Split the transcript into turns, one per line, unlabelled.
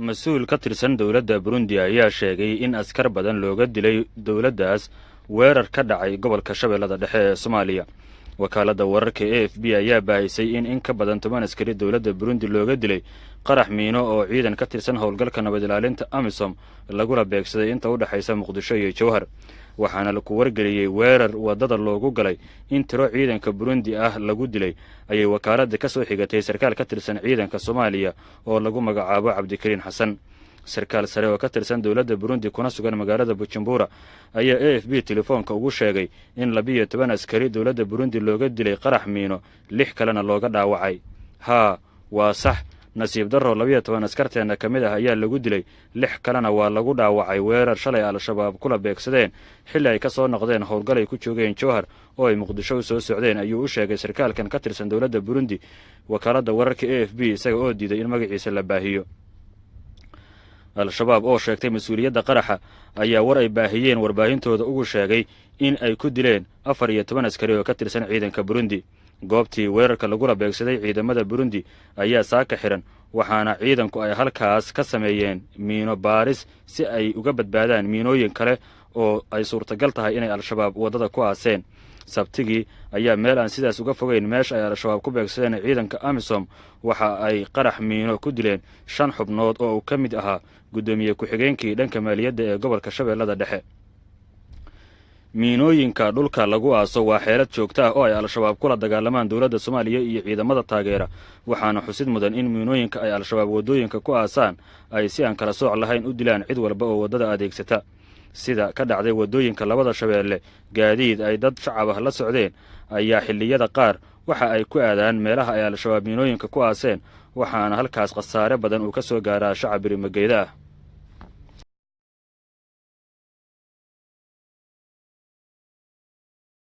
Mas-uul ka tirsan dowladda Burundi ayaa sheegay in askar badan looga dilay dowladdaas weerar ka dhacay gobolka Shabeellada Dhexe ee Soomaaliya. Wakaaladda wararka AFP ayaa baahisay in ka badan 10 askari dowladda Burundi looga dilay qarax miino oo ciidan ka tirsan howlgalka nabad ilaalinta AMISOM lagula beegsaday inta u dhexaysa Muqdisho iyo Jowhar. Waxaana laku wargeliyey weerar waddada loogu galay in tiro ciidanka Burundi ah lagu dilay, ayay wakaaladda ka soo xigatay sarkaal ka tirsan ciidanka Soomaaliya oo lagu magacaabo Cabdikariin Xasan. Sarkaal sare oo ka tirsan dowladda Burundi kuna sugan magaalada Bujumbura ayaa AFP telefoonka ugu sheegay in 12 askari dowladda Burundi looga dilay qarax miino, lix kalena looga dhaawacay. "Haa, waa sax. Nasiib darro, 12 askarteenna ka mid ah ayaa lagu dilay, lix kalena waa lagu dhaawacay weerar shalay Al-Shabaab kula beegsadeen xilli ay ka soo noqdeen howlgal ay ku joogeen Jowhar oo ay Muqdisho u soo socdeen," ayuu u sheegay sarkaalkan ka tirsan dowladda Burundi wakaaladda wararka AFP, isaga oo diiday in magaciisa la baahiyo. Al-Shabaab oo sheegtay mas-uuliyadda qaraxa ayaa war ay baahiyeen warbaahintooda ugu sheegay in ay ku dileen 14 askari oo ka tirsan ciidanka Burundi. Goobtii weerarka lagula beegsaday ciidamada Burundi ayaa saaka xihan, waxaana ciidanku ay halkaas ka sameeyeen miino baaris si ay uga badbaadaan miinooyin kale oo ay suurtagal tahay inay Al-Shabaab waddada ku aaseen. Sabtigii ayaa meel aan sidaas uga fogeyn meesha ay Al-Shabaab ku beegsadeen ciidanka AMISOM waxa ay qarax miino ku dileen shan xubnood oo uu ka mid ahaa guddoomiye ku-xigeenkii dhanka maaliyadda ee gobolka Shabeellada Dhexe. Miinooyinka dhulka lagu aaso waa xeelad joogto ah oo ay Al-Shabaab kula dagaalamaan dowladda Soomaaliya iyo ciidamada taageera, waxaana xusid mudan in miinooyinka ay Al-Shabaab waddooyinka ku aasaan ay si aan kala sooc lahayn u dilaan cid walba oo waddada adeegsata. Sida ka dhacday waddooyinka labada Shabeelle, gaadiid ay dad shacab ah la socdeen ayaa xilliyada qaar waxa ay ku aadaan meelaha ay Al-Shabaab miinooyinka ku aaseen, waxaana halkaas khasaare badan uu ka soo gaaraa shacab birimageyda ah.